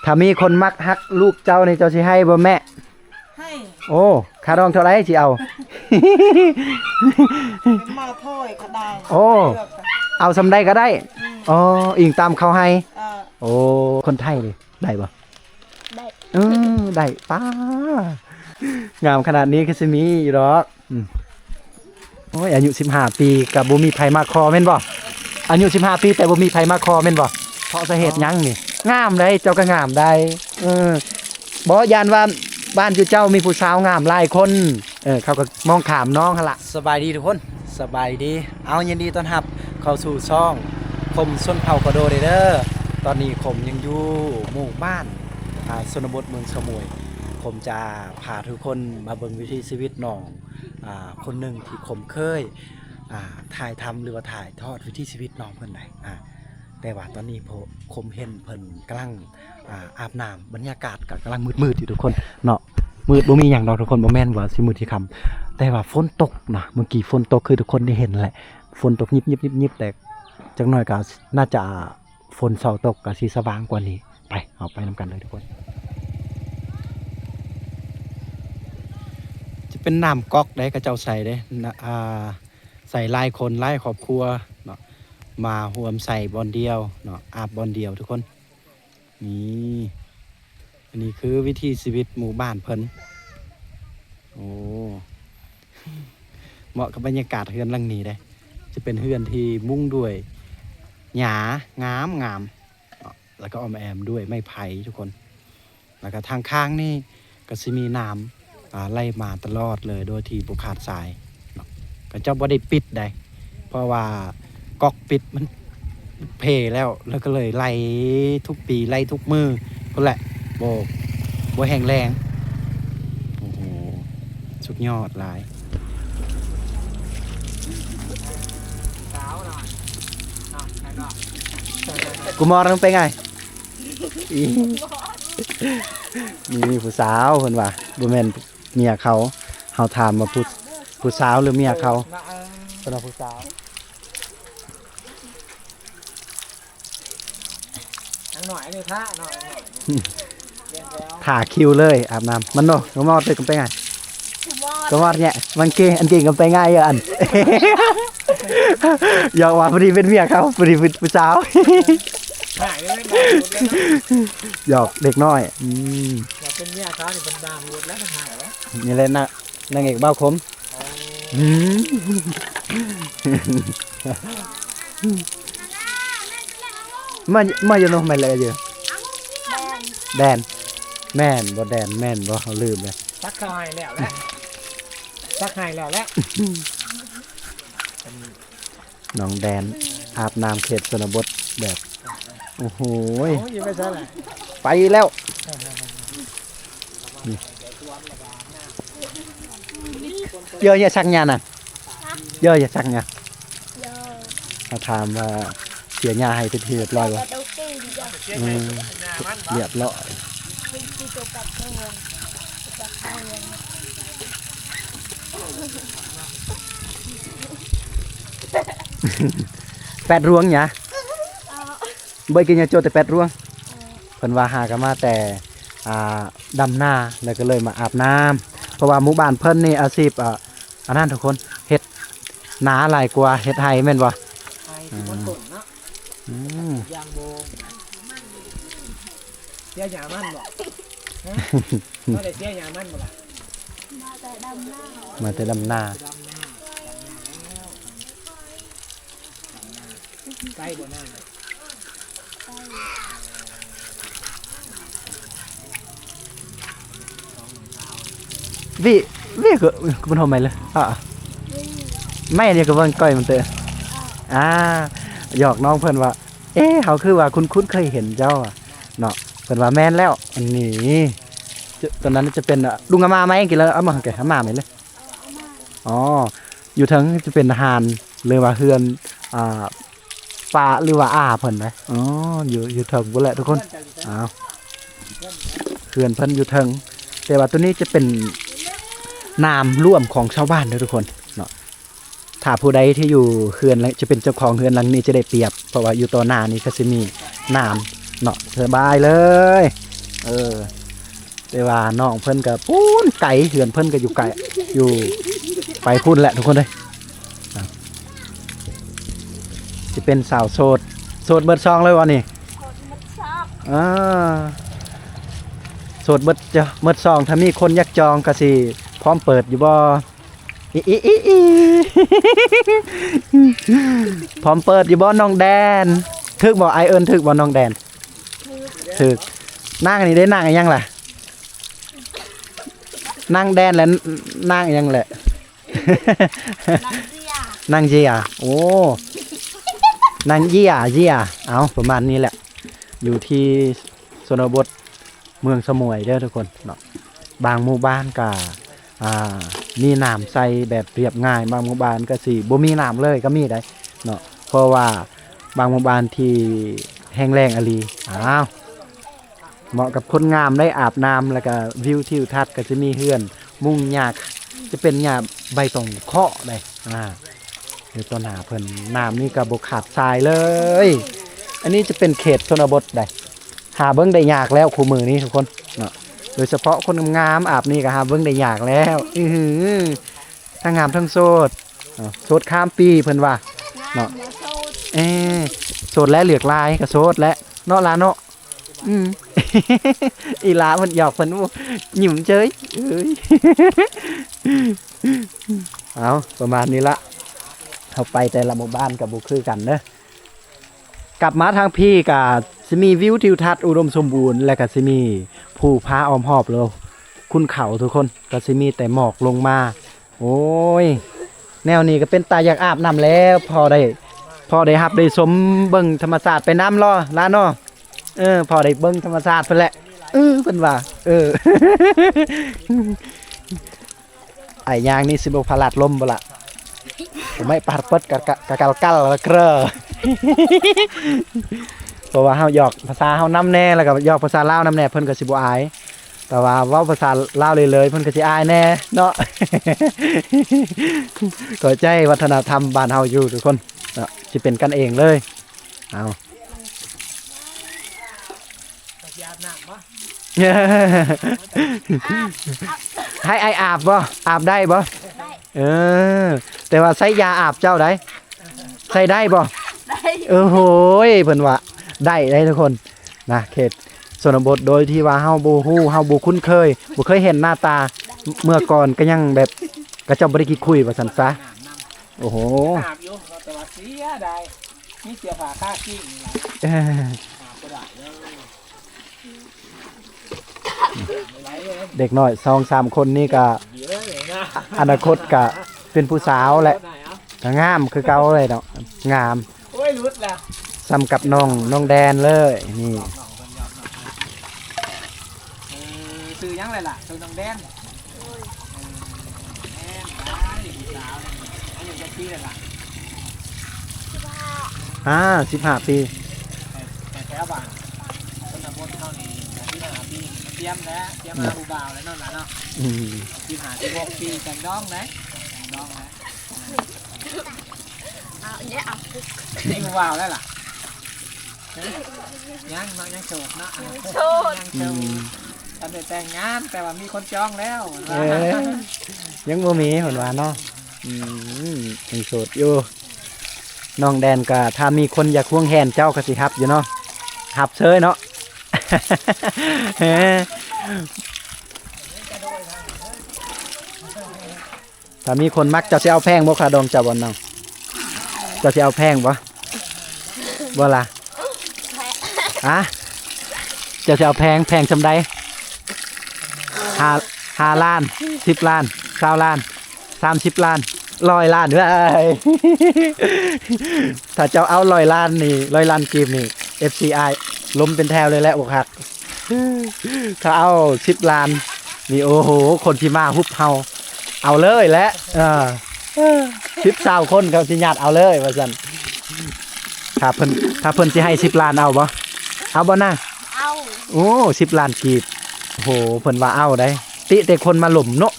ຖ້າມີຄົນມັກຮັກລູກເຈົ້ານີ້ ເຈົ້າຊິໃຫ້ບໍ່ແມ່? ໃຫ້. ໂອ້ ຄ່າດອງເທົ່າໃດຊິເອົາ? ມາຖ້ອຍກໍໄດ້. ໂອ້ ເອົາສ່ຳໃດກໍໄດ້. ອືມ ອໍ ອີງຕາມເຂົາໃຫ້. ເອີ ໂອ້ ຄົນໄທນີ້ໄດ້ບໍ່? ໄດ້. ເອີ ໄດ້. ປ້າ ງາມຂະໜາດນີ້ຄືຊິມີຢູ່ດອກ. ອືມ ໂອ້ຍ ອາຍຸສິບຫ້າປີກໍບໍ່ມີໃຜມາຂໍແມ່ນບໍ່? ອາຍຸສິບຫ້າປີແຕ່ບໍ່ມີໃຜມາຂໍແມ່ນບໍ່? ເພາະສາເຫດຫຍັງນີ້? ງາມໃດ໋ ເຈົ້າກໍງາມໃດ໋. ເອີ ບໍ່ ຢ້ານວ່າບ້ານຈຸເຈົ້າມີຜູ້ສາວງາມຫຼາຍຄົນ ເອີ ເຂົາກໍມອງຂ້າມນ້ອງຫັ້ນລະ. ສະບາຍດີທຸກຄົນ ສະບາຍດີ. ເອົາ ຍິນດີຕ້ອນຮັບເຂົ້າສູ່ຊ່ອງຄົມຊົນເຜົ່າກະໂດເດີ. ຕອນນີ້ຄົມຍັງຢູ່ໝູ່ບ້ານ ອ່າ ຊົນນະບົດເມືອງສະໝວຍ. ຄົມຈະພາທຸກຄົນມາເບິ່ງວິຖີຊີວິດນ້ອງ ອ່າ ຄົນໜຶ່ງທີ່ຄົມເຄີຍ ອ່າ ຖ່າຍທຳ ຫຼືວ່າຖ່າຍທອດວິຖີຊີວິດນ້ອງເພິ່ນໄດ້. ອ່າ ແຕ່ວ່າຕອນນີ້ ໂພ ຄົມເຫັນເພິ່ນກຳລັງ ອ່າ ອາບນ້ຳ ບັນຍາກາດກໍກຳລັງມືດໆຢູ່ທຸກຄົນເນາະ. ມືດບໍ່ມີຫຍັງດອກທຸກຄົນ ບໍ່ແມ່ນວ່າຊິມືດຊິຄ່ຳ ແຕ່ວ່າຝົນຕົກນະ. ເມື່ອກີ້ຝົນຕົກຄືທຸກຄົນໄດ້ເຫັນແຫຼະ ຝົນຕົກຍິບໆໆໆ ແຕ່ຈັກໜ້ອຍກໍໜ້າຈະ ຝົນເຊົາຕົກກໍຊິສະຫວ່າງກວ່ານີ້. ໄປ ເຮົາໄປນຳກັນເລີຍທຸກຄົນ. ຈະເປັນນ້ຳກັອກເດ້ ເຂົາເຈົ້າໃສ່ເດ້ ນະ ອ່າ ໃສ່ຫຼາຍຄົນຫຼາຍຄອບຄົວເນາະ ມາຮ່ວມໃສ່ບ່ອນດຽວເນາະ ອາບບ່ອນດຽວທຸກຄົນ. ນີ້ ອັນນີ້ຄືວິຖີຊີວິດໝູ່ບ້ານເພິ່ນ. ໂອ້ ເໝາະກັບບັນຍາກາດເຮືອນຫຼັງນີ້ເດ້. ຈະເປັນເຮືອນທີ່ມຸງດ້ວຍຫຍ້າງາມໆ ແລ້ວກໍອ້ອມແອ້ມດ້ວຍໄມ້ໄຜ່ທຸກຄົນ. ແລ້ວກໍທາງຂ້າງນີ້ກໍຊິມີນ້ຳ ອ່າ ໄຫຼມາຕະຫຼອດເລີຍໂດຍທີ່ບໍ່ຂາດສາຍເນາະ. ເຂົາເຈົ້າບໍ່ໄດ້ປິດໃດ ເພາະວ່າກັອກປິດມັນເພແລ້ວ ແລ້ວກໍເລີຍໄຫຼທຸກປີ ໄຫຼທຸກມື້ພຸ້ນແຫຼະ ບໍ່ ບໍ່ແຫ້ງແລ້ງ. ໂອ້ໂຫ ສຸດຍອດຫຼາຍ. ກູມອນ ເປັນໄງ? ອີ ນີ້ຜູ້ສາວເພິ່ນວ່າ ບໍ່ແມ່ນເມຍເຂົາ. ເຮົາຖາມວ່າຜູ້ ຜູ້ສາວ ຫຼື ເມຍເຂົາ? ເອີ ເພິ່ນວ່າຜູ້ສາວ. ນາງໜ້ອຍນີ້ທ່າເນາະ ຖ້າຄິວເລີຍອາບນ້ຳ. ມັນໂນ ກູມອນ ເປັນໄງ? ກູມອນ ເນຍ ມັນເກ ອັນເກກໍໄປງ່າຍຢູ່ອັນ ຢອກວ່າພໍດີເປັນເມຍເຂົາ ພໍດີເປັນຜູ້ສາວ ຫາຍເລີຍ ຢອກເດັກນ້ອຍ. ອືມ ວ່າເປັນເມຍເຂົານີ້ເພິ່ນດ່າໝົດແລ້ວ ເພິ່ນຫາຍແລ້ວ. ນີ້ແຫຼະນະ ນາງເອກບ່າວຂົມ. ອໍ ອືມ ມາ ມາຢູ່ເນາະ ແມ່ນແຫຼະຢູ່ ແດນ ແມ່ນບໍ່ ແດນ ແມ່ນບໍ່? ເຮົາລືມແລ້ວ. ຕັກເຂົ້າໃຫ້ແລ້ວແຫຼະ ຕັກໃຫ້ແລ້ວແຫຼະ. ນ້ອງແດນ ອາບນ້ຳເຂດຊົນນະບົດແບບ ໂອ້ໂຫຍ ເອົາ ຢູ່ໄປໃສລະ? ໄປແລ້ວ. ເຢີ ຢ່າຊັກຫຍ້ານະ ເຢີ ຢ່າຊັກຫຍ້າ. ເຮົາຖາມວ່າເສຍຫຍ້າໃຫ້ເປັນທີ່ຮຽບຮ້ອຍບໍ່? ອືມ ຮຽບຮ້ອຍ. ແປດຣວງຫຍັງ? ເບີດກິນຫຍ້າໂຈະແຕ່ແປດຣວງ. ເອີ ເພິ່ນວ່າຫາກໍມາແຕ່ ອ່າ ດຳນາ ແລ້ວກໍເລີຍມາອາບນ້ຳ ເພາະວ່າໝູ່ບ້ານເພິ່ນນີ້ອາຊີບ ອ່າ ອັນນັ້ນທຸກຄົນ ເຮັດນາຫຼາຍກວ່າເຮັດໄຮ່ແມ່ນບໍ່? ໄຮ່ ອືມ ທີ່ມັນຕົ້ນເນາະ. ອືມ ຢ່າງໂບ ເສຍຫຍ້າມັນບໍ່? ຮະ ບໍ່ໄດ້ເສຍຫຍ້າມັນບໍ່ລະ? ມາແຕ່ດຳນາ ມາແຕ່ດຳນາ ດຳນາ ດຳນາແລ້ວ. ໄກບໍ່ນາ? ວິ ວິ ກໍ ກໍມັນເຮົາໃໝ່ເລີຍ ອາ ແມ່ນຢູ່ ກໍເບິ່ງກ້ອຍມັນເຕີ ອາ ຫຍອກນ້ອງເພິ່ນວ່າ ເອ ເຮົາຄືວ່າຄຸ້ນໆ ເຄີຍເຫັນເຈົ້າ ອາ ເນາະ. ເພິ່ນວ່າແມ່ນແລ້ວ ອັນນີ້ ຕົວນັ້ນຈະເປັນ ອາ ລຸງອາມ່າໄໝ ກິນແລ້ວ ອາມ່າ ອາມ່າໄໝເລີຍ. ອໍ ຢູ່ເທິງຈະເປັນຮ້ານ ຫຼືວ່າເຮືອນ ອ່າ ປ້າ ຫຼືວ່າອາເພິ່ນນະ. ອໍ ຢູ່ ຢູ່ເທິງພຸ້ນແຫຼະທຸກຄົນ. ອ້າວ ເຮືອນເພິ່ນຢູ່ເທິງ ແຕ່ວ່າຕົວນີ້ຈະເປັນນ້ຳລວມຂອງຊາວບ້ານເດີທຸກຄົນເນາະ. ຖ້າຜູ້ໃດທີ່ຢູ່ເຮືອນ ແລະ ຈະເປັນເຈົ້າຂອງເຮືອນຫຼັງນີ້ຈະໄດ້ປຽບ ເພາະວ່າຢູ່ຕໍ່ໜ້ານີ້ກໍຊິມີນ້ຳເນາະ. ສະບາຍເລີຍ ເອີ ແຕ່ວ່ານ້ອງເພິ່ນກໍພຸ້ນໄກ ເຮືອນເພິ່ນກໍຢູ່ໄກ ຢູ່ໄປພຸ້ນແຫຼະທຸກຄົນເອີຍ. ຊິເປັນສາວໂສດ ໂສດເບິດຊ່ອງເລີຍບໍ່ນີ້? ໂສດເບິດຊ່ອງ ອ່າ ໂສດເບິດ ເບິດຊ່ອງ ຖ້າມີຄົນຢາກຈອງກໍຊິພ້ອມເປີດຢູ່ບໍ່? ອີ ອີ ອີ ອີ ພ້ອມເປີດຢູ່ບໍ່ນ້ອງແດນ? ຖືກບໍ່? ອ້າຍເອີ້ນຖືກບໍ່ນ້ອງແດນ? ຖືກ. ນາງນີ້ໄດ້ນາງອີ່ຫຍັງລະ? ນາງແດນ ແລະ ນາງອີ່ຫຍັງແຫຼະ? ນາງເຈຍ. ໂອ້ ນາງເຈຍ ເຈຍ. ເອົາ ປະມານນີ້ແຫຼະ ຢູ່ທີ່ຊົນນະບົດ ເມືອງສະໝວຍເດີທຸກຄົນເນາະ. ບາງໝູ່ບ້ານກະ ອ່າ ມີນ້ຳໃສ່ແບບລຽບງ່າຍ, ບາງໝູ່ບ້ານກະຊິບໍ່ມີນ້ຳເລີຍກະມີໄດ໋ເນາະ. ເພາະວ່າບາງໝູ່ບ້ານທີ່ແຫ້ງແລ້ງອີ່ຫຼີ. ອ້າວ ເໝາະກັບຄົນງາມໄດ໋ ອາບນ້ຳ ແລ້ວກະວິວທິວທັດກະຊິມີເຮືອນມຸງຫຍ້າ ຈະເປັນຫຍ້າໃບຕອງເຄາະໄດ໋. ອ່າ ຢູ່ຕໍ່ໜ້າເພິ່ນ ນ້ຳນີ້ກະບໍ່ຂາດສາຍເລີຍ. ອັນນີ້ຈະເປັນເຂດຊົນນະບົດໄດ໋ ຫາເບິ່ງໄດ້ຍາກແລ້ວຄູ່ມື້ນີ້ທຸກຄົນເນາະ. ໂດຍສະເພາະຄົນງາມໆອາບນີ້ກະຫາເບິ່ງໄດ້ຍາກແລ້ວ. ອືຫື ທັງງາມທັງໂສດເນາະ ໂສດຂ້າມປີເພິ່ນວ່າເນາະ. ເອີ ໂສດແລະເລືອກລາຍກະໂສດແລະເນາະຫຼາເນາະ. ອືມ ອີຫຼາເພິ່ນຫຍອກເພິ່ນ ຍິ້ມເຈີຍ. ເອີຍ ເອົາ ປະມານນີ້ລະ ເຮົາໄປແຕ່ລະໝູ່ບ້ານກະບໍ່ຄືກັນເດີ. ກັບມາທາງພີ້ກະຊິມີວິວທິວທັດອຸດົມສົມບູນ ແລະກະຊິມີພູຜາອ້ອມຮອບເລີຍ ຄຸນເຂົາທຸກຄົນ ກະຊິມີແຕ່ໝອກລົງມາ. ໂອ້ຍ ແນວນີ້ກະເປັນຕາຢາກອາບນ້ຳແລ້ວ ພໍໄດ້ ພໍໄດ້ຮັບໄດ້ຊົມເບິ່ງທຳມະຊາດໄປນຳເນາະຫຼາເນາະ. ເອີ ພໍໄດ້ເບິ່ງທຳມະຊາດເພິ່ນແຫຼະ. ເອີ ເພິ່ນວ່າ ເອີ ອ້າຍຍ່າງນີ້ຊິບໍ່ພະລາດລົມບໍ່ລະ? ບໍ່ໄມ້ປາດເປີດກະ ກະ ກະ ກະ ກະ ກະ ເພາະວ່າເຮົາຫຍອກພາສາເຮົານຳແດ່ ແລ້ວກະຫຍອກພາສາລາວນຳແດ່ ເພິ່ນກະຊິບໍ່ອາຍ. ແຕ່ວ່າເວົ້າພາສາລາວເລີຍໆ ເພິ່ນກະຊິອາຍແດ່ເນາະ. ເຂົ້າໃຈວັດທະນະທຳບ້ານເຮົາຢູ່ທຸກຄົນເນາະ ຊິເປັນກັນເອງເລີຍ. ເອົາ ໃຫ້ອ້າຍອາບບໍ່? ອາບໄດ້ບໍ່? ເອີ ແຕ່ວ່າໃຊ້ຢາອາບເຈົ້າໃດ໋ ໃຊ້ໄດ້ບໍ່? ໄດ້. ເອີ ໂຫຍ ເພິ່ນວ່າໄດ້ໄດ໋ທຸກຄົນນະ. ເຂດຊົນນະບົດໂດຍທີ່ວ່າເຮົາບໍ່ຮູ້ ເຮົາບໍ່ຄຸ້ນເຄີຍ ບໍ່ເຄີຍເຫັນໜ້າຕາ ເມື່ອກ່ອນກະຍັງແບບເຂົາເຈົ້າບໍ່ໄດ້ຂີ້ຄຸຍວ່າຊັ້ນຊະ. ໂອ້ໂຫ ອາບຢູ່ ແຕ່ວ່າເສຍດາຍ ມີເສື້ອຜ້າຄາກີ້ນີ້ລະ ເອີ ອາບບໍ່ໄດ້ເລີຍ. ເດັກນ້ອຍສອງສາມຄົນນີ້ກະ ອະນາຄົດກະເປັນຜູ້ສາວແຫຼະ ກະງາມຄືເກົ່າເລີຍເນາະ ງາມ ໂອ້ຍ ຫຼຸດລະ ສ່ຳກັບນ້ອງ ນ້ອງແດນເລີຍນີ້. ເອີ ຊື່ຫຍັງແຫຼະລະ? ຊື່ນ້ອງແດນ. ອາ ສິບຫ້າປີ ແຕ່ແຖວບ້ານຊົນນະບົດເຮົານີ້ສິບຫ້າປີ ກຽມແລ້ວ ກຽມຫາຜູ້ບ່າວແລ້ວເນາະຫຼານເນາະ. ອືມ ສິບຫ້າ ສິບຫົກປີແຕ່ງດອງໄດ໋ ແຕ່ງດອງແລ້ວ. ເອົາແລ້ວ ເອົາ ມີຜູ້ບ່າວແລ້ວລະ? ຍັງເນາະ ຍັງໂສດເນາະ ຍັງໂສດ ຍັງໂສດ. ອືມ ທັນໄດ້ແຕ່ງງານ ແຕ່ວ່າມີຄົນຈອງແລ້ວ. ເອີ ຍັງບໍ່ມີເພິ່ນວ່າເນາະ. ອືມ ຍັງໂສດຢູ່. ນ້ອງແດນກະ ຖ້າມີຄົນຢາກຫວງແຫນເຈົ້າກະຊິຮັບຢູ່ເນາະ ຮັບເຊີຍເນາະ. ເອີ ຖ້າມີຄົນມັກ ເຈົ້າຊິເອົາແພງບໍ່ ຄ່າດອງເຈົ້າບໍ່ນ້ອງ? ເຈົ້າຊິເອົາແພງບໍ່? ບໍ່ລະ? ອະ ເຈົ້າຊິເອົາແພງ ແພງສ່ຳໃດ? ຫ້າ ຫ້າລ້ານ ສິບລ້ານ ຊາວລ້ານ ສາມສິບລ້ານ ຮ້ອຍລ້ານ. ເອີຍ ຖ້າເຈົ້າເອົາຮ້ອຍລ້ານນີ້ ຮ້ອຍລ້ານກີບນີ້ ເອັຟຊີອ້າຍລົມເປັນແຖວເລີຍແຫຼະ ອົກຫັກ. ຖ້າເອົາສິບລ້ານນີ້ ໂອ້ໂຫ ຄົນທີ່ມາຮຸບເຮົາ ເອົາເລີຍແຫຼະ. ເອີ ສິບຊາວຄົນເຂົາຊິຍາດເອົາເລີຍວ່າຊັ້ນ. ຖ້າເພິ່ນ ຖ້າເພິ່ນຊິໃຫ້ສິບລ້ານ ເອົາບໍ່? ເອົາບໍ່ນາງ? ເອົາ. ໂອ້ ສິບລ້ານກີບ ໂອ້ໂຫ ເພິ່ນວ່າເອົາໄດ໋ ຕິແຕ່ຄົນມາລົມເນາະ.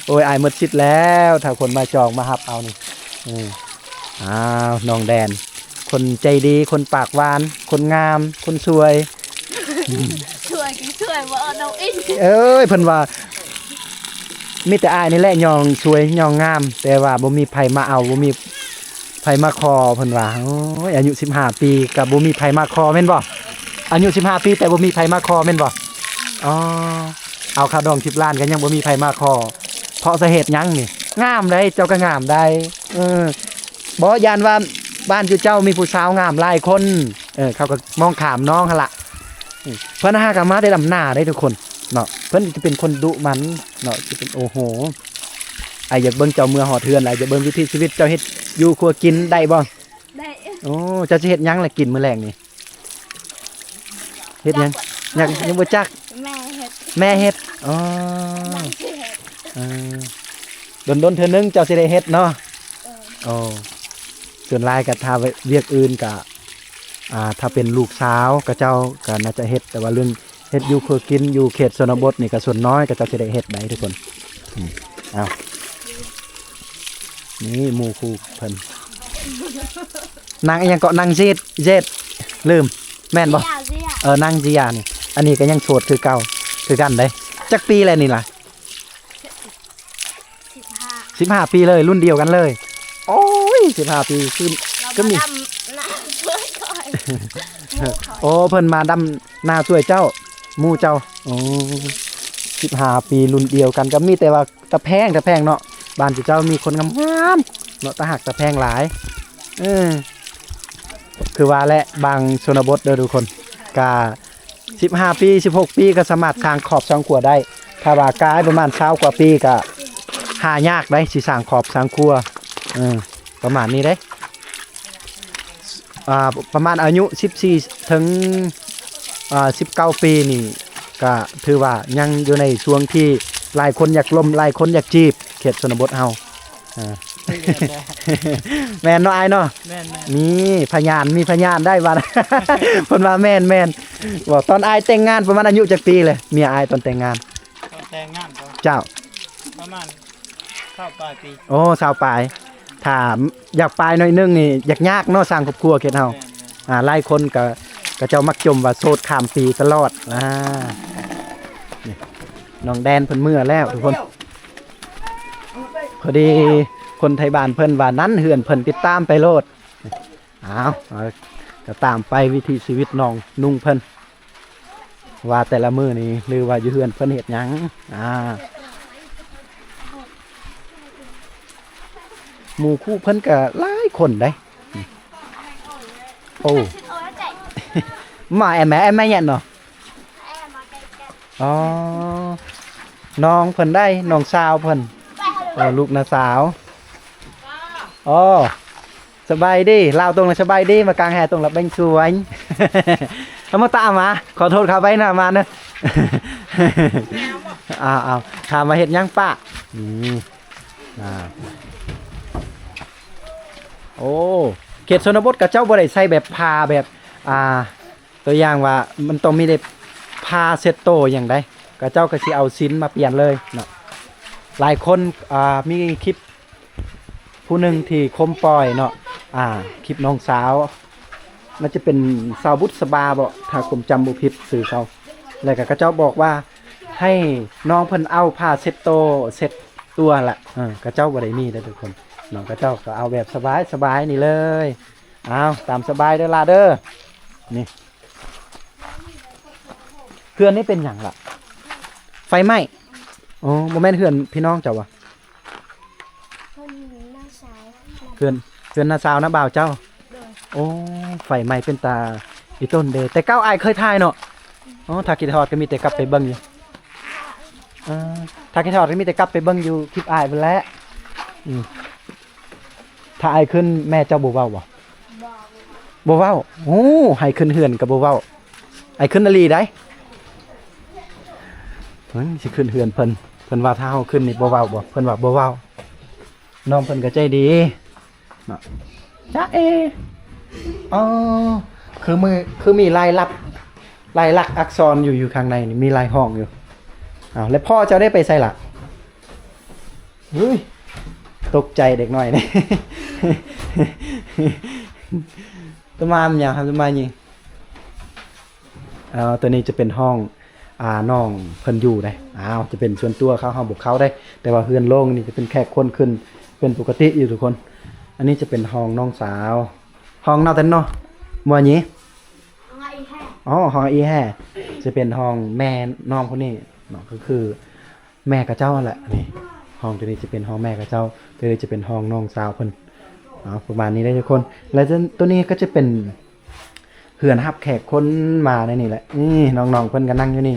ໂອ້ຍ ອ້າຍໝົດສິດແລ້ວ ຖ້າຄົນມາຈອງມາຮັບເອົານີ້. ເອີ ອ້າວ ນ້ອງແດນ ຄົນໃຈດີ ຄົນປາກຫວານ ຄົນງາມ ຄົນສວຍ ສວຍກໍສວຍ ບໍ່ເອົານ້ອງອິງ ເອີຍ ເພິ່ນວ່າ ມີແຕ່ອ້າຍນີ້ແຫຼະຍ່ອງສວຍຍ່ອງງາມ ແຕ່ວ່າບໍ່ມີໃຜມາເອົາ ບໍ່ມີໃຜມາຂໍ ເພິ່ນວ່າ. ໂອ້ຍ ອາຍຸສິບຫ້າປີກໍບໍ່ມີໃຜມາຂໍແມ່ນບໍ່? ອາຍຸສິບຫ້າປີແຕ່ບໍ່ມີໃຜມາຂໍແມ່ນບໍ່? ອໍ ເອົາຄ່າດອງສິບລ້ານກໍຍັງບໍ່ມີໃຜມາຂໍ ເພາະສາເຫດຫຍັງນີ້? ງາມໃດ໋ ເຈົ້າກໍງາມໃດ໋. ເອີ ບໍ່ ຢ້ານວ່າບ້ານຈຸເຈົ້າມີຜູ້ສາວງາມຫຼາຍຄົນ ເອີ ເຂົາກໍມອງຂ້າມນ້ອງຫັ້ນລະ. ເພິ່ນຫາກໍມາແຕ່ດຳໜ້າເດ້ທຸກຄົນເນາະ ເພິ່ນຈະເປັນຄົນດຸໝັ່ນເນາະ ຈະເປັນ ໂອ້ໂຫ ອ້າຍຢາກເບິ່ງເຈົ້າເມືອຮອດເຮືອນ ອ້າຍຢາກເບິ່ງວິຖີຊີວິດເຈົ້າເຮັດຢູ່ຄົວກິນໄດ້ບໍ່? ໄດ້. ໂອ້ ເຈົ້າຊິເຮັດຫຍັງລະກິນມື້ແລງນີ້? ເຮັດຫຍັງ? ຍັງ ຍັງບໍ່ຈັກ ແມ່ເຮັດ ແມ່ເຮັດ. ອໍ ແມ່ຊິເຮັດ ເອີ ດົນໆເທື່ອໜຶ່ງເຈົ້າຊິໄດ້ເຮັດເນາະ. ເອີ ໂອ້ ສ່ວນຫຼາຍກໍຖ້າວຽກອື່ນກໍ ອ່າ ຖ້າເປັນລູກສາວຂະເຈົ້າກໍໜ້າຈະເຮັດ ແຕ່ວ່າເລື່ອງເຮັດຢູ່ຄົວກິນຢູ່ເຂດຊົນນະບົດນີ້ກໍສ່ວນນ້ອຍຂະເຈົ້າຊິໄດ້ເຮັດໄດ໋ທຸກຄົນ. ອືມ ເອົາ ນີ້ໝູ່ຄູ່ເພິ່ນ ນາງອີ່ຫຍັງເກາະ ນາງເຈດ ເຈດ ລືມ ແມ່ນບໍ່? ເອີ ນາງເຈຍານີ້ ອັນນີ້ກໍຍັງໂສດຄືເກົ່າ ຄືກັນເດ້. ຈັກປີແລ້ວນີ້ລະ? ສິບຫ້າ ສິບຫ້າປີເລີຍ ລຸ້ນດຽວກັນເລີຍ. ໂອ້ຍ ສິບຫ້າປີ ຄື ລາວ ຄືມີ ມາດຳນາຊ່ວຍຂ້ອຍ ໝູ່ຂ້ອຍ. ໂອ້ ເພິ່ນມາດຳນາຊ່ວຍເຈົ້າ ໝູ່ເຈົ້າ. ໂອ້ ສິບຫ້າປີ ລຸ້ນດຽວກັນ ກໍມີແຕ່ວ່າຕາແພງ ຕາແພງເນາະ ບ້ານເຈົ້າມີຄົນງາມໆເນາະ ຕາຮັກຕາແພງຫຼາຍ. ເອີ ຄືວ່າແຫຼະ ບາງຊົນນະບົດເດີທຸກຄົນ ກະ ສິບຫ້າປີ ສິບຫົກປີກໍສາມາດສ້າງຄອບສ້າງຄົວໄດ້. ຖ້າວ່າກາຍປະມານຊາວກວ່າປີກໍຫາຍາກໄດ໋ ຊິສ້າງຄອບສ້າງຄົວ. ເອີ ປະມານນີ້ເດ້. ອ່າ ປະມານອາຍຸສິບສີ່ເຖິງ ອ່າ ສິບເກົ້າປີນີ້ ກໍຖືວ່າຍັງຢູ່ໃນຊ່ວງທີ່ຫຼາຍຄົນຢາກລົມ ຫຼາຍຄົນຢາກຈີບ ເຂດຊົນນະບົດເຮົາ. ອ່າ ແມ່ນເນາະອ້າຍເນາະ? ແມ່ນໆ ມີພະຍານ ມີພະຍານໄດ້ວ່າ ເພິ່ນວ່າແມ່ນໆ. ບໍ່ ຕອນອ້າຍແຕ່ງງານປະມານອາຍຸຈັກປີເລີຍ ເມຍອ້າຍຕອນແຕ່ງງານ? ຕອນແຕ່ງງານບໍ່? ເຈົ້າ ປະມານຊາວປາຍປີ. ໂອ້ ຊາວປາຍ ຖ້າຢາກປາຍໜ້ອຍໜຶ່ງນີ້ ຢາກຍາກເນາະ ສ້າງຄອບຄົວເຂດເຮົາ. ແມ່ນໆ ອ່າ ຫຼາຍຄົນກໍ ເຂົາເຈົ້າມັກຈົ່ມວ່າໂສດຂ້າມປີຕະຫຼອດ. ອ່າ ນີ້ ນ້ອງແດນເພິ່ນເມືອແລ້ວທຸກຄົນ. ພໍດີຄົນໄທບ້ານເພິ່ນວ່ານັ້ນ ເຮືອນເພິ່ນ ຕິດຕາມໄປໂລດ. ອ້າວ ເຮົາກໍຕາມໄປວິຖີຊີວິດນ້ອງນຸ່ງເພິ່ນ ວ່າແຕ່ລະມື້ນີ້ ຫຼືວ່າຢູ່ເຮືອນເພິ່ນເຮັດຫຍັງ. ອ່າ ໝູ່ຄູ່ເພິ່ນກໍຫຼາຍຄົນເດ້. ໂອ້ ມາແອມແອມແອມແມ່ເນາະ. ອໍ ນ້ອງເພິ່ນໄດ໋ ນ້ອງສາວເພິ່ນ. ເອີ ລູກນ້າສາວ. ອໍ ສະບາຍດີ ລາວຕົງລະສະບາຍດີ ມາກາງແຮ່ຕົງລະເບັງສວຍ. ເອົາມາຕາມາ ຂໍໂທດຂ້າໄປນະມາເນາະ. ອ້າວ ອ້າວ ຖາມວ່າເຮັດຫຍັງປ້າ? ອືມ ອ່າ ໂອ້ ເຂດຊົນນະບົດຂະເຈົ້າບໍ່ໄດ້ໃຊ້ແບບຜ້າແບບ ອ່າ ຕົວຢ່າງວ່າມັນຕ້ອງມີໄດ້ຜ້າເຊັດໂຕຫຍັງໃດ໋ ຂະເຈົ້າກໍຊິເອົາສິ້ນມາປ່ຽນເລີຍເນາະ. ຫຼາຍຄົນ ອ່າ ມີຄລິບຜູ້ໜຶ່ງທີ່ຄົມປ່ອຍເນາະ ອ່າ ຄລິບນ້ອງສາວ ໜ້າຈະເປັນສາວບຸດສະບາບໍ ຖ້າຄົມຈຳບໍ່ຜິດຊື່ເຂົາ ແລ້ວກໍຂະເຈົ້າບອກວ່າໃຫ້ນ້ອງເພິ່ນເອົາຜ້າເຊັດໂຕເຊັດຕົວລະ ເອີ ຂະເຈົ້າບໍ່ໄດ້ມີເດ້ທຸກຄົນເນາະ ຂະເຈົ້າກໍເອົາແບບສະບາຍໆນີ້ເລີຍ. ອ້າວ ຕາມສະບາຍເດີຫຼ້າເດີ. ນີ້ ເຮືອນນີ້ເປັນຫຍັງລະ? ໄຟໄໝ້? ອໍ ບໍ່ແມ່ນເຮືອນພີ່ນ້ອງເຈົ້າຫວາ? ເຮືອນນ້າສາວ ເຮືອນ ເຮືອນນ້າສາວນ້າບ່າວເຈົ້າ? ໂດຍ. ໂອ້ ໄຟໄໝ້ເປັນຕາອີຕົນເດ ແຕ່ເກົ່າອ້າຍເຄີຍຖ່າຍເນາະ. ອໍ ຖ້າຄິດຮອດກໍມີແຕ່ກັບໄປເບິ່ງຢູ່ ເອີ ຖ້າຄິດຮອດກໍມີແຕ່ກັບໄປເບິ່ງຢູ່ຄລິບອ້າຍພຸ້ນແຫຼະ. ອືມ ຖ້າອ້າຍຂຶ້ນແມ່ເຈົ້າບໍ່ເວົ້າບໍ່? ບໍ່ ບໍ່ເວົ້າ. ໂອ້ ໃຫ້ຂຶ້ນເຮືອນກໍບໍ່ເວົ້າ. ອ້າຍຂຶ້ນອີ່ຫຼີໃດ໋. ເພິ່ນຊິຂຶ້ນເຮືອນເພິ່ນ ເພິ່ນວ່າຖ້າເຮົາຂຶ້ນນີ້ບໍ່ເວົ້າບໍ່? ເພິ່ນວ່າບໍ່ເວົ້າ. ນ້ອງເພິ່ນກໍໃຈດີເນາະ. ຈ໊ະເອ ອໍ ຄືມີ ຄືມີລາຍລັບ ລາຍລັກອັກສອນຢູ່ ຢູ່ຂ້າງໃນນີ້ ມີລາຍຫ້ອງຢູ່. ອ້າວ ແລ້ວພໍ່ເຈົ້າໄດ້ໄປໃສລະ? ເຮີ້ຍ ຕົກໃຈເດັກນ້ອຍນີ້. ຕະມານຫຍັງ ຕະມານຫຍັງ? ເອີ ຕົວນີ້ຈະເປັນຫ້ອງ ອ່າ ນ້ອງເພິ່ນຢູ່ເດ້. ອ້າວ ຈະເປັນສ່ວນຕົວເຂົາ ເຮົາບໍ່ເຂົ້າເດ້. ແຕ່ວ່າເຮືອນໂລ່ງນີ້ຈະເປັນແຂກຄົນຂຶ້ນເປັນປົກກະຕິຢູ່ທຸກຄົນ. ອັນນີ້ຈະເປັນຫ້ອງນ້ອງສາວ ຫ້ອງນ້ອງແຕນເນາະ ມົວນີ້. ອໍ ຫ້ອງອີແຮ່ ຈະເປັນຫ້ອງແມ່ນ້ອງຄົນນີ້ເນາະ ກໍຄື ແມ່ເຂົາເຈົ້າຫັ້ນແຫຼະ. ນີ້ ຫ້ອງຕົວນີ້ຈະເປັນຫ້ອງແມ່ເຂົາເຈົ້າ ຕົວນີ້ຈະເປັນຫ້ອງນ້ອງສາວເພິ່ນ. ເອົາ ປະມານນີ້ເດ້ທຸກຄົນ. ແລະ ຕົວນີ້ກໍຈະເປັນເຮືອນຮັບແຂກຄົນມາໃນນີ້ແຫຼະ. ນີ້ນ້ອງໆເພິ່ນກໍນັ່ງຢູ່ນີ້.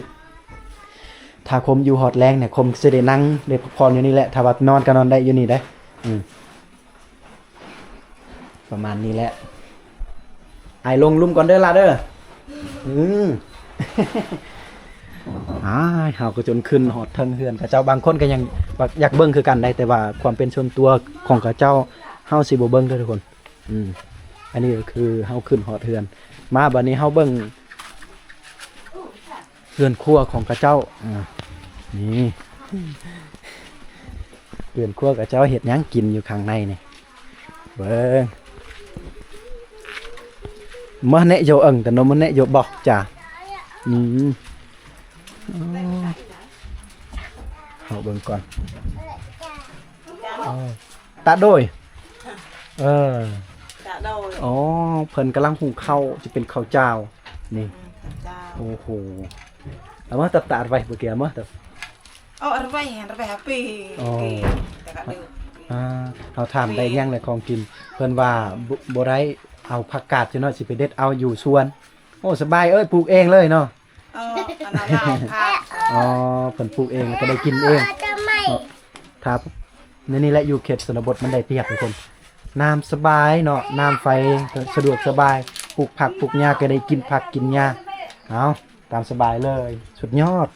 ຖ້າຄົມຢູ່ຮອດແລງນີ້ ຄົມຊິໄດ້ນັ່ງໄດ້ພັກຜ່ອນຢູ່ນີ້ແຫຼະ. ຖ້າວ່ານອນກໍນອນໄດ້ຢູ່ນີ້ເດ້. ອືມ. ປະມານນີ້ແຫຼະ. ອ້າຍລົງລຸ່ມກ່ອນເດີຫຼ້າເດີ. ອືມ. ອ້າຍ ເຮົາກໍຈົນຂຶ້ນຮອດເທິງເຮືອນເຂົາເຈົ້າ. ບາງຄົນກໍຍັງຢາກເບິ່ງຄືກັນໄດ໋ ແຕ່ວ່າຄວາມເປັນສ່ວນຕົວຂອງເຂົາເຈົ້າ ເຮົາຊິບໍ່ເບິ່ງເດີທຸກຄົນ. ອືມ. ອັນນີ້ກໍຄືເຮົາຂຶ້ນຮອດເຮືອນມາ. ບັດນີ້ເຮົາເບິ່ງ ເຮືອນຄົວຂອງເຂົາເຈົ້າ. ອາ ນີ້ ເຮືອນຄົວເຂົາເຈົ້າເຮັດຫຍັງກິນຢູ່ຂ້າງໃນນີ້ ເບິ່ງ. ມະເນະໂຍເອິງ ຕະໂນມະເນະໂຍບອກຈາ. ອືມ. ເຮົາເບິ່ງກ່ອນ. ຕາໂດຍ ເອີ ຕາໂດຍ. ອໍ ເພິ່ນກຳລັງຫຸງເຂົ້າ ຈະເປັນເຂົ້າຈ້າວນີ້. ອືມ ເຂົ້າຈ້າວ. ໂອ້ໂຫ ເອົາມາຕັບຕາດໄວ້ ບໍ່ເກຍມາຕັບ ເອົາໄວ້ ໄວ້ໃຫ້ປີ. ອໍ ຕາໂດຍ. ອ່າ ເຮົາຖາມໄດ້ຫຍັງແຫຼະ ຂອງກິນ ເພິ່ນວ່າ ບໍ່ ບໍ່ໄດ້ເອົາຜັກກາດ ຈັກໜ້ອຍຊິໄປເດັດເອົາຢູ່ສວນ. ໂອ້ ສະບາຍເອີຍ ປູກເອງເລີຍເນາະ. ເອີ ອັນນັ້ນລາວ ອໍ ເພິ່ນປູກເອງ ແລ້ວກໍໄດ້ກິນເອງ. ຖ້າໃນນີ້ແຫຼະ ຢູ່ເຂດຊົນນະບົດມັນໄດ້ປຽບທຸກຄົນ ນ້ຳສະບາຍເນາະ ນ້ຳໄຟສະດວກສະບາຍ ປູກຜັກປູກຫຍ້າກໍໄດ້ກິນຜັກກິນຫຍ້າ. ເອົາ ຕາມສະບາຍເລີຍ ສຸດຍອດ.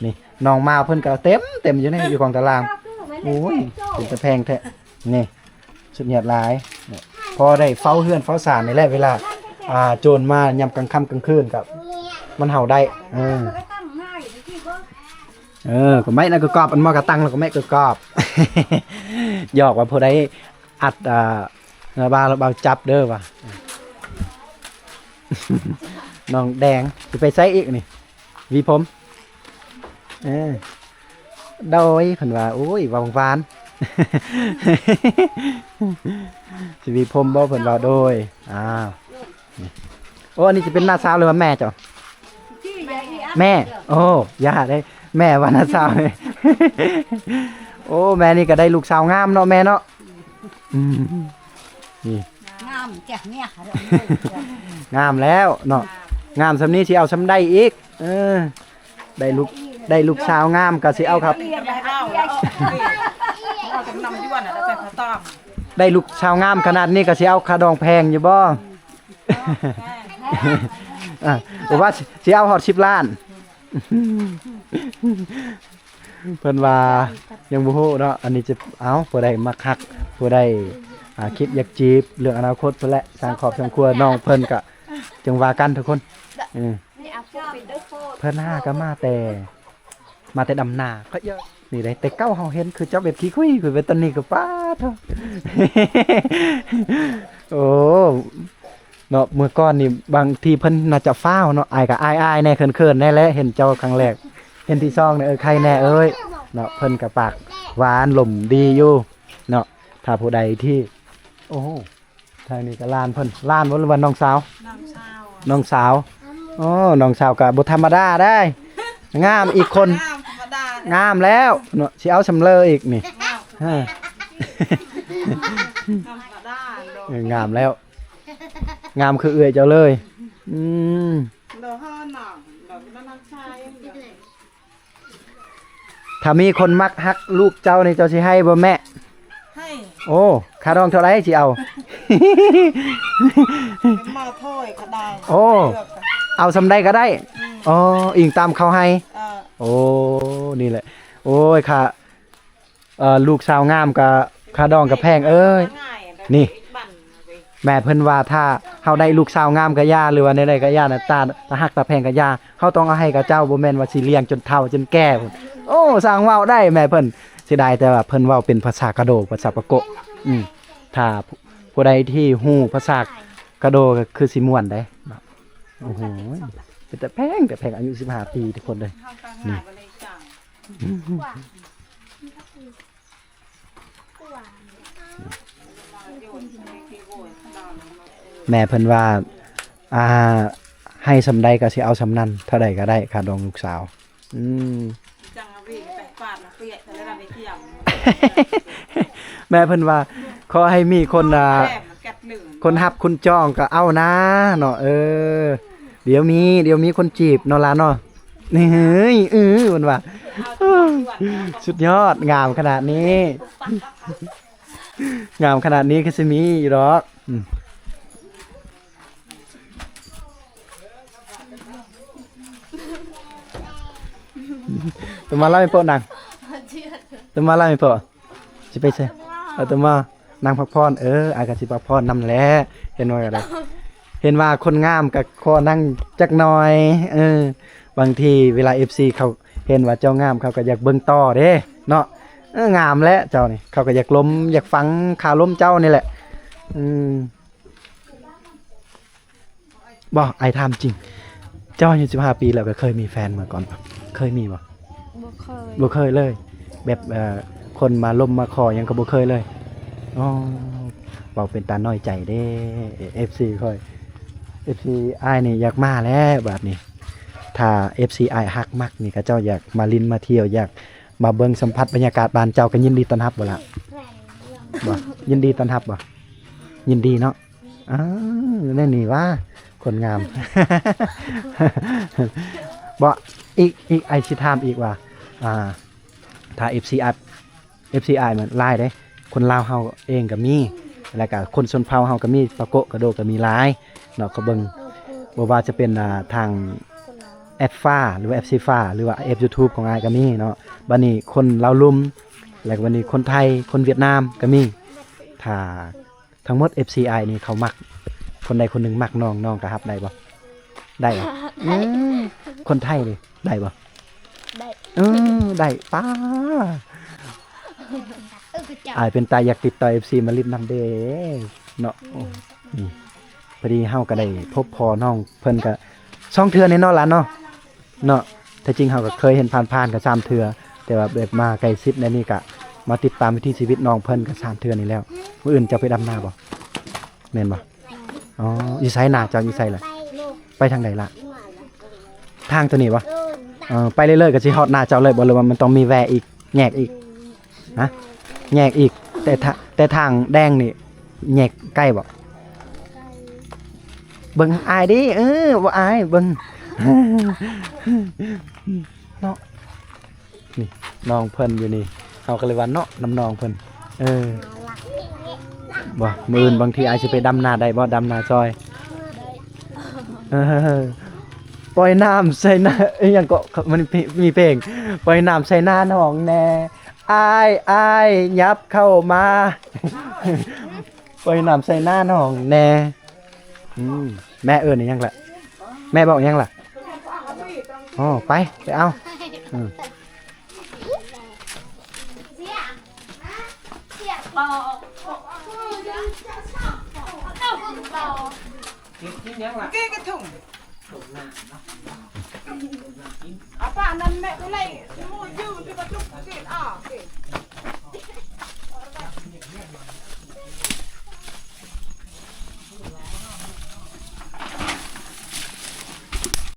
ນີ້ ນ້ອງໝາເພິ່ນກໍເຕັມ ເຕັມຢູ່ໃນ ຢູ່ຂອງຕາລາງ. ໂອ້ຍ ເປັນຕາແພງແທ້ ນີ້. ສຸດຍອດຫຼາຍ. ພໍໄດ້ເຝົ້າເຮືອນເຝົ້າຊານນີ້ແຫຼະ ເວລາ ອ່າ ໂຈນມາຍາມກາງຄ່ຳກາງຄືນກໍມັນເຫົ່າໄດ້. ເອີ ເອີ ກໍໄມ້ນະກໍກອບ ອັນໝໍກະຕັງແລ້ວກໍໄມ້ກໍກອບ. ຫຍອກວ່າຜູ້ໃດອັດ ອ່າ ບ່າວ ບ່າວຈັບເດີວ່າ. ນ້ອງແດງ ຊິໄປໃສອີກນີ້? ຫວີຜົມ. ເອີ ໂດຍ ເພິ່ນວ່າ ໂອ້ຍ ເວົ້າຫວານ ຊິຫວີຜົມບໍ່? ເພິ່ນວ່າ ໂດຍ. ອ້າວ ໂອ້ ອັນນີ້ຈະເປັນນ້າສາວ ຫຼືວ່າແມ່ເຈົ້າ? ແມ່. ໂອ້ ຢ່າເດ້ ແມ່ວ່ານ້າສາວ. ໂອ້ ແມ່ນີ້ກໍໄດ້ລູກສາວງາມເນາະແມ່ເນາະ. ອືມ ນີ້ ງາມແທ້ເມຍ ງາມແລ້ວເນາະ ງາມສ່ຳນີ້ຊິເອົາສ່ຳໃດອີກ? ເອີ ໄດ້ລູກ ໄດ້ລູກສາວງາມກໍຊິເອົາຄັບ ເອົາແລ້ວ ເອົາຈຳນຳຢວນ ເອົາໄປຂະຕ້ອມ ໄດ້ລູກສາວງາມຂະໜາດນີ້ກໍຊິເອົາຄ່າດອງແພງຢູ່ບໍ່? ເອີ ວ່າຊິເອົາຮອດສິບລ້ານ. ເພິ່ນວ່າຍັງບໍ່ຮູ້ເນາະ ອັນນີ້ຈະ ເອົາ ຜູ້ໃດມັກຮັກ ຜູ້ໃດ ອ່າ ຄິດຢາກຈີບ ເລື່ອງອະນາຄົດພຸ້ນແຫຼະ ສ້າງຄອບສ້າງຄົວ ນ້ອງເພິ່ນກະຈັ່ງວ່າກັນທຸກຄົນ. ເອີ ເພິ່ນຫາກະມາແຕ່ ມາແຕ່ດຳນາ ເຂົາເອີ້ນນີ້ເດ້ ແຕ່ເກົ່າເຮົາເຫັນຄືເຈົ້າແບບຂີ້ຄຸຍ ຄືແບບຕອນນີ້ກໍ ປາດໂທ້ ໂອ້ ເນາະ ເມື່ອກ່ອນນີ້ບາງທີເພິ່ນໜ້າຈະຟ້າວເນາະ ອາຍກໍອາຍໆແດ່ ເຂີນໆແດ່ແຫຼະ ເຫັນເຈົ້າຄັ້ງແລກ ເຫັນທີສອງນີ້ ເອີ ໄຄແດ່ເອີຍເນາະ ເພິ່ນກໍປາກຫວານລົມດີຢູ່ເນາະ. ຖ້າຜູ້ໃດທີ່ ໂອ້ໂຫ ທາງນີ້ກໍຫຼານເພິ່ນ ຫຼານບໍ່ ຫຼືວ່ານ້ອງສາວ? ນ້ອງສາວ ນ້ອງສາວ. ໂອ້ ນ້ອງສາວກໍບໍ່ທຳມະດາໄດ໋ ງາມອີກຄົນ ງາມ ທຳມະດາ ງາມແລ້ວເນາະ ຊິເອົາສ່ຳເລີອີກນີ້ ງາມ ເອີ ທຳມະດາ ເອີ ງາມແລ້ວ ງາມຄືເອື້ອຍເຈົ້າເລີຍ. ອືມ ຖ້າມີຄົນມັກຮັກລູກເຈົ້ານີ້ ເຈົ້າຊິໃຫ້ບໍ່ແມ່? ໃຫ້. ໂອ້ ຄ່າດອງເທົ່າໃດຊິເອົາ? ເປັນໝໍຖ້ອຍກໍໄດ້. ໂອ້ ເລືອກ ເອົາສ່ຳໃດກໍໄດ້. ອືມ ອໍ ອີງຕາມເຂົາໃຫ້. ເອີ ໂອ້ ນີ້ແຫຼະ ໂອ້ຍ ຄ່າ ເອີ ລູກສາວງາມກະຄ່າດອງກະແພງເອີຍ. ນີ້ ແມ່ເພິ່ນວ່າ ຖ້າເຮົາໄດ້ລູກສາວງາມກະຢ່າ ຫຼືວ່າແນວໃດກະຢ່ານະ ຕາ ຕາຮັກຕາແພງກະຢ່າ ເຮົາຕ້ອງເອົາໃຫ້ເຂົາເຈົ້າ ບໍ່ແມ່ນວ່າຊິລ້ຽງຈົນເຖົ້າຈົນແກ່ພຸ້ນ. ໂອ້ ຊ່າງເວົ້າໄດ໋ແມ່ເພິ່ນ. ເສຍດາຍແຕ່ວ່າເພິ່ນເວົ້າເປັນພາສາກະໂດ ພາສາປາໂກະ. ອືມ ຖ້າຜູ້ໃດທີ່ຮູ້ພາສາ ກະໂດກໍຄືຊິມ່ວນໄດ໋ເນາະ. ໂອ້ໂຫ ເປັນຕາແພງ ຕາແພງ ອາຍຸສິບຫ້າປີ ທຸກຄົນເອີຍ. ນີ້ ແມ່ເພິ່ນວ່າ ອ່າ ໃຫ້ສ່ຳໃດກໍຊິເອົາສ່ຳນັ້ນ ເທົ່າໃດກໍໄດ້ ຄ່າດອງລູກສາວ. ອືມ ແມ່ເພິ່ນວ່າ ຂໍໃຫ້ມີຄົນ ອ່າ ຄົນຮັບຄົນຈອງກໍເອົານາເນາະ. ເອີ ດຽວມີ ດຽວມີຄົນຈີບເນາະຫຼານເນາະ. ນີ້ ເອີ ເພິ່ນວ່າ ສຸດຍອດ ງາມຂະໜາດນີ້ ງາມຂະໜາດນີ້ຄືຊິມີຢູ່ດອກ. ອືມ ຕົວມາລາວແມ່ນໂປະນັ່ງ ຕົວມາລາວແມ່ນໂປະ ຊິໄປໃສ? ເອົາຕົວມານັ່ງພັກຜ່ອນ. ເອີ ອ້າຍກໍຊິພັກຜ່ອນນຳແຫຼະ ເຫັນວ່າກໍໄດ້ ເຫັນວ່າຄົນງາມກໍຂໍນັ່ງຈັກໜ່ອຍ. ເອີ ບາງທີເວລາເອັຟຊີເຂົາເຫັນວ່າເຈົ້າງາມ ເຂົາກໍຢາກເບິ່ງຕໍ່ເດ້ເນາະ. ເອີ ງາມແຫຼະເຈົ້ານີ້ ເຂົາກໍຢາກລົມ ຢາກຟັງຄາລົມເຈົ້ານີ້ແຫຼະ. ອືມ ບໍ່ ອ້າຍຖາມຈິງ ເຈົ້າອາຍຸສິບຫ້າປີແລ້ວ ກໍເຄີຍມີແຟນມາກ່ອນບໍ່? ເຄີຍມີບໍ່? ບໍ່ເຄີຍ ບໍ່ເຄີຍເລີຍ ແບບ ເອີ ຄົນມາລົມມາຂໍຫຍັງກໍບໍ່ເຄີຍເລີຍ. ອໍ ເວົ້າເປັນຕານ້ອຍໃຈເດ້ ເອັຟຊີຂ້ອຍ ເອັຟຊີອ້າຍນີ້ຢາກມາແລ້ວບາດນີ້. ຖ້າເອັຟຊີອ້າຍຮັກມັກນີ້ ເຂົາເຈົ້າຢາກມາຫຼິ້ນມາທ່ຽວ ຢາກມາເບິ່ງສຳຜັດບັນຍາກາດບ້ານເຈົ້າ ກໍຍິນດີຕ້ອນຮັບບໍ່ລະ? ບໍ່ ຍິນດີຕ້ອນຮັບບໍ່? ຍິນດີເນາະ. ອ້າວ ແນວນີ້ຫວາ ຄົນງາມ. ບໍ່ ອີກ ອີກ ອ້າຍຊິຖາມອີກວ່າ ອ່າ ຖ້າເອັຟຊີອັດ ເອັຟຊີອ້າຍມັນຫຼາຍເດ້ ຄົນລາວເຮົາເອງກໍມີ ແລ້ວກໍຄົນຊົນເຜົ່າເຮົາກໍມີ ປາໂກະກະໂດກໍມີຫຼາຍເນາະ. ເຂົາເບິ່ງ ບໍ່ວ່າຈະເປັນ ອ່າ ທາງແອັດຟ້າ ຫຼືວ່າເອັຟຊີຟ້າ ຫຼືວ່າເອັຟຢູທູບຂອງອ້າຍກໍມີເນາະ. ບັດນີ້ຄົນລາວລຸ່ມ ແລ້ວກໍບັດນີ້ຄົນໄທ ຄົນຫວຽດນາມກໍມີ. ຖ້າ ທັງໝົດເອັຟຊີອ້າຍນີ້ເຂົາມັກ ຄົນໃດຄົນໜຶ່ງມັກນ້ອງ ນ້ອງກໍຮັບໄດ້ບໍ່? ໄດ້ບໍ່? ອືມ ຄົນໄທນີ້ໄດ້ບໍ່? ໄດ້ ເອີ ໄດ້ ປ້າ ເອີ ພະເຈົ້າ ອ້າຍເປັນຕາຢາກຕິດຕໍ່ເອັຟຊີມາຫຼິ້ນນຳເດ້ເນາະ. ອືມ ພໍດີເຮົາກໍໄດ້ພົບພໍ້ນ້ອງເພິ່ນກໍສອງເທື່ອນີ້ເນາະຫຼານເນາະ. ເນາະ ແທ້ຈິງເຮົາກໍເຄີຍເຫັນຜ່ານໆກັນສາມເທື່ອ ແຕ່ວ່າແບບມາໃກ້ຊິດແນວນີ້ກະມາຕິດຕາມວິຖີຊີວິດນ້ອງເພິ່ນກໍສາມເທື່ອນີ້ແລ້ວ. ມື້ອື່ນເຈົ້າໄປດຳນາບໍ່? ແມ່ນບໍ່? ອໍ ຢູ່ໃສ? ນາເຈົ້າຢູ່ໃສລະ? ໄປທາງໃດລະ? ທາງໂຕນີ້ບໍ່? ເອີ ໄປເລື້ອຍໆກໍຊິຮອດນາເຈົ້າເລີຍບໍ່ ຫຼືວ່າມັນຕ້ອງມີແວ່ອີກ ແຍກອີກ? ຮະ ແຍກອີກ ແຕ່ທາ ແຕ່ທາງແດງນີ້ແຍກໃກ້ບໍ່? ເບິ່ງອ້າຍເດ້ ເອີ ບໍ່ອາຍ ເບິ່ງເນາະ. ນີ້ນ້ອງເພິ່ນຢູ່ນີ້ ເຮົາກໍເລີຍວ່າເນາະນຳນ້ອງເພິ່ນ. ເອີ ບໍ່ ມື້ອື່ນບາງທີອ້າຍຊິໄປດຳນາໄດ້ບໍ່? ດຳນາຊ່ອຍ ເອີ ປ່ອຍນ້ຳໃສ່ນາ ອີຫຍັງເກາະ ມັນມີ ມີເພງ ປ່ອຍນ້ຳໃສ່ນານ້ອງແດ່ ອ້າຍ ອ້າຍ ຫຍັບເຂົ້າມາ ປ່ອຍນ້ຳໃສ່ນານ້ອງແດ່. ອືມ ແມ່ເອີ້ນອີຫຍັງລະ? ແມ່ບອກອີຫຍັງລະ? ອໍ ໄປ ໄປເອົາ. ອືມ ເກັບກິນຫຍັງລະ? ເກັບກະທຸ່ມ ອາປານັ້ນແມ່ໄປໄລ່ໝູຢູ່ທີ່ກະທຸ່ມກິນອາ.